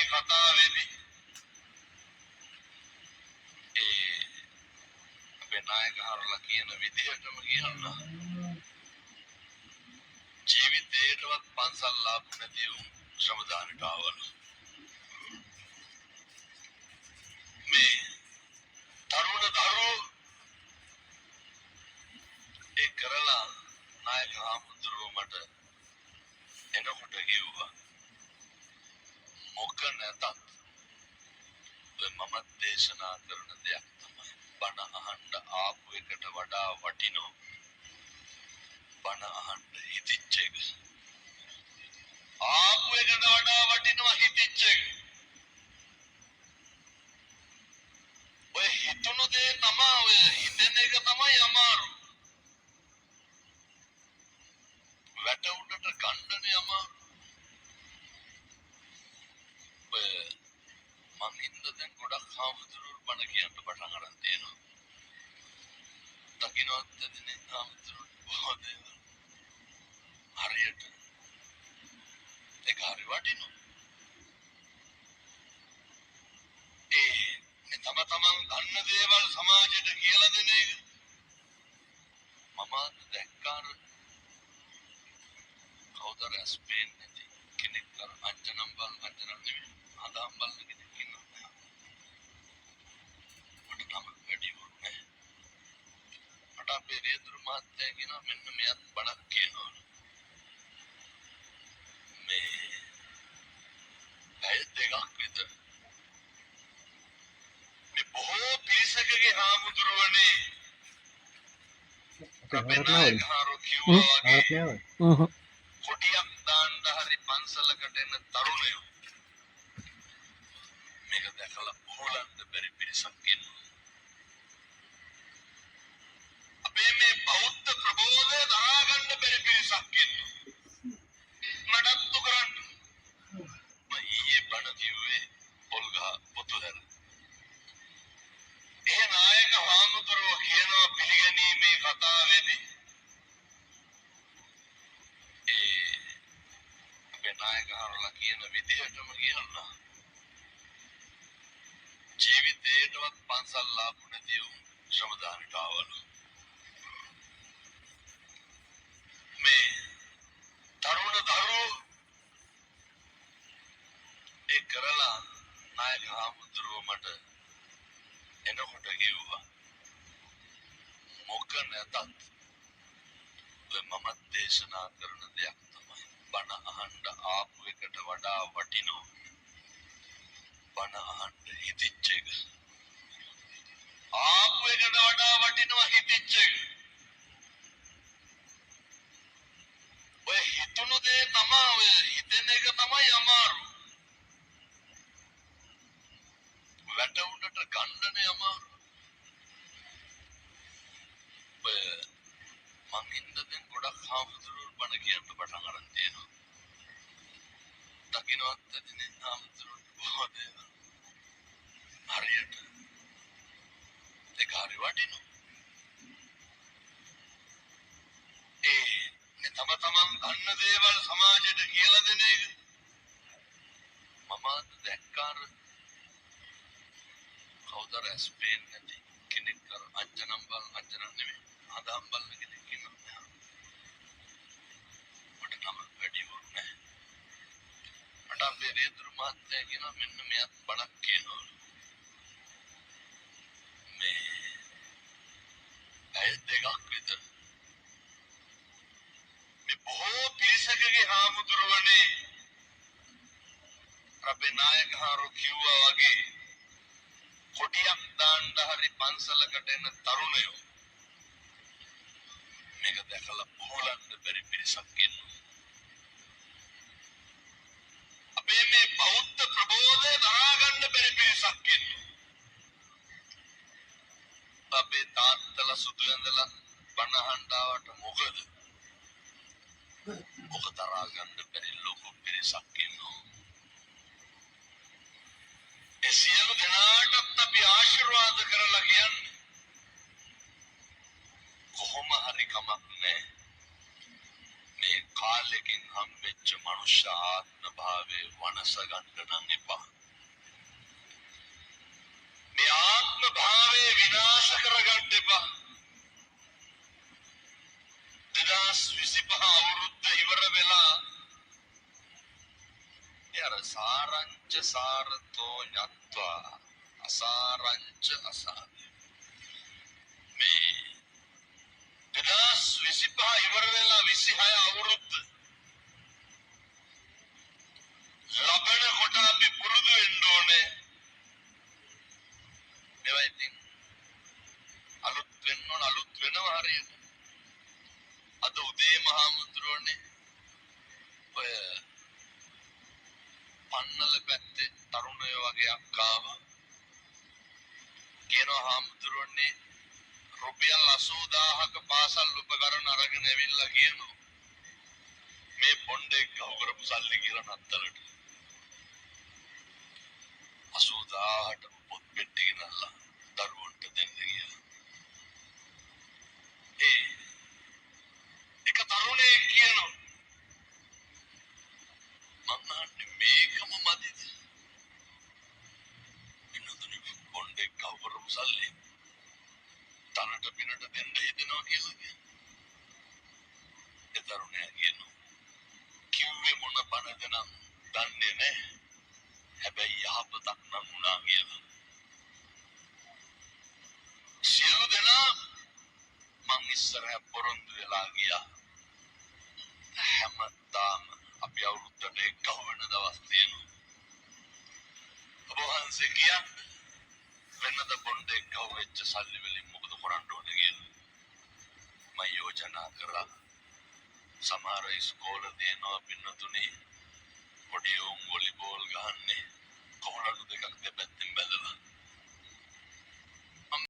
කතාවේදී ඒ අපේ නායක හරලා කියන විදිහටම කියන්න, ජීවිතේටවත් පන්සල් ආපු නැති උන් ශ්‍රම දානට ආවලු. මේ තරුණ දරුවෝ ඒ කරලා නායක හාමුදුරුවෝ මට එනකොට කිව්වා, මොක නැතත් ඔය මමත් දේශනා කරන දෙයක් තමයි බණ අහන්න ආපු එකට වඩා වටිනෝ බණ අහන්න හිතිච්ච එක. ආපු එකට වඩා වටිනවා හිතිච්ච එක. ඔය හිතුණු දේ තමයි, ඔය හිතෙන එක තමයි අමාරු. වැට උඩට ගන්නනේ අමාරු. ඔය මං හින්දා දැන් ගොඩක් හාමුදුරුවෝ බණ කියන්න පටන් අරන් තියෙනවා. දකින්නවත් ඇතිනේ හාමුදුරුවෝ බොහෝ දේවල්. හරියට ඒක හරි වටිනවා. ඒ මේ තම තමන් දන්න දේවල් සමාජයට කියලා දෙන එක මම අද දැක්කා. අර කවුද අර ඇස් පේන්නේ නැති කෙනෙක්, අර අංජනම් බලන, අංජනම් නෙමෙයි හදාම් බලන කෙනෙක් ඉන්නවා. මට නම වැඩි වුණේ නෑ. මට අපේ රියදුරු මහත්තයා කියනවා මෙන්න මෙයත් බණක් කියනවා. මේ පැය දෙකක් විතර මේ බොහෝ පිරිසකගේ හාමුදුරුවනේ අපේ නායක හාරෝ කිව්වා වගේ කොටියක් දාන්න හරි පන්සලකට එන තරුණයෝ මේක දැකලා බෝලන්න බැරි පිරිසක් ඉන්නවා. අපේ මේ බෞද්ධ ප්‍රබෝධය දරා ගන්න බැරි පිරිසක් ඉන්නවා. නඩත්තු කරන්න. මම ඊයේ බණ කිව්වේ පොල්ගහ පොතුහැර. ඒ නායක හාමුදුරුවෝ කියනවා පිළිගැනීමේ කතාවේදී ඒ අපේ නායක හරලා කියන විදිහටම කියන්න, ජීවිතේටවත් පන්සල් ආපු නැති උන් ශ්‍රම දානට ආවලු. මේ තරුණ දරුවෝ ඒ කරලා නායක හාමුදුරුවෝ මට එනකොට කිව්වා, මොක නැතත් ඔය මමත් දේශනා කරන දෙයක් තමයි බණ අහන්න ආපු එකට වඩා වටිනෝ බණ අහන්න හිතිච්ච එක. ආපු එකට වඩා වටිනවා හිතිච්ච එක. ඔය හිතුණු දේ තමයි, ඔය හිතෙන එක තමයි අමාරු. වැට උඩට ගන්නනේ අමාරු. ඔය මං හින්දා දැන් ගොඩක් හාමුදුරුවෝ බණ කියන්න පටන් අරන් තියෙනවා. දකින්නවත් ඇතිනේ හාමුදුරුවෝ බොහෝ දේවල්. හරියට ඒක හරි වටිනවා. ඒ මේ තම තමන් දන්න දේවල් සමාජයට කියලා දෙන එක මම අද දැක්කා. අර කවුද අර ඇස් පේන්නේ නැති කෙනෙක්, අර අංජනම් බලන, අංජනම් නෙමෙයි හදාම් බලන කෙනෙක් ඉන්නවා. මට නම වැඩි වුණේ නෑ. මට අපේ රියදුරු මහත්තයා කියනවා මෙන්න මෙයත් බණක් කියනවා. මේ පැය දෙකක් විතර මේ බොහෝ පිරිසකගේ හාමුදුරුවනේ අපේ නායක හාරෝ කිව්වා වගේ කොටියක් දාන්න හරි පන්සලකට එන තරුණයෝ මේක දැකලා බෝලන්න බැරි පිරිසක් ඉන්නවා. අපේ මේ බෞද්ධ ප්‍රබෝධය දරා ගන්න බැරි පිරිසක් ඉන්නවා. අපේ තාත්තලා සුදු ඇඳලා බණ අහන්න ආවට මොකද? ඔක දරා ගන්න බැරි ලොකු පිරිසක් ඉන්නවා. ඒ සියලු දෙනාටත් අපි ආශිර්වාද කරලා කියන්නේ කොහොම හරි කමක් නැහැ. මේ කාලෙකින් හම්බෙච්ච මනුෂ්‍ය ආත්ම භාවයේ වනස ගන්න නම් එපා. මේ ආත්ම භාවය විනාශ කරගන්න එපා. 2025 අවුරුද්ද ඉවර වෙලා ඒ අර සාරංච සාරතෝ ඤත්වා අසාරංච අසාර, මේ 2025 ඉවර වෙලා 26 අවුරුද්ද ලබන කොට අපි පුරුදු වෙන්න ඕනේ. මේවා ඉතින් අලුත් වෙන්න ඕන, අලුත් වෙනවා හරියට. අද උදේ මහාමුදුරුවනේ ඔය පන්නල පැත්තේ තරුණයෝ වගේ අක්කාව කියනවා, හාමුදුරුවනේ රුපියල් 80,000ක පාසල් උපකරණ අරගෙන ඇවිල්ලා කියනවා මේ බොණ්ඩෙක් ගහු කරපු සල්ලි කියලා නත්තලට. 80,000ට පොත් පෙට්ටි ගෙනල්ලා දරුවන්ට දෙන්න කියලා. ඒ එක තරුණයෙක් කියනවා, මං අහන්නේ මේකම මදිද? එන්නතුනි බොණ්ඩෙක් ගහු කරපු සල්ලි තනට පිනට දෙන්න හිතෙනවා කියලා කියනවා. ඒ තරුණයා කියනවා, කිව්වේ මොන බණද නම් දන්නේ නැහැ. හැබැයි යහපතක් නම් වුණා කියලා. සියලු දෙනා මං ඉස්සරහ පොරොන්දු වෙලා ගියා. හැමදාම අපි අවුරුද්දට එක් වෙන දවස් තියෙනවා. ඔබ වහන්සේ කියන්න වෙනද බොණ්ඩ එක්ක වෙච්ච සල්ලි වලින් මොකද කරන්න ඕනේ කියලා. මම යෝජනා කරා, සමහර ඉස්කෝල තියෙනවා පින්නතුනේ, පොඩි උන් වොලිබෝල් ගහන්න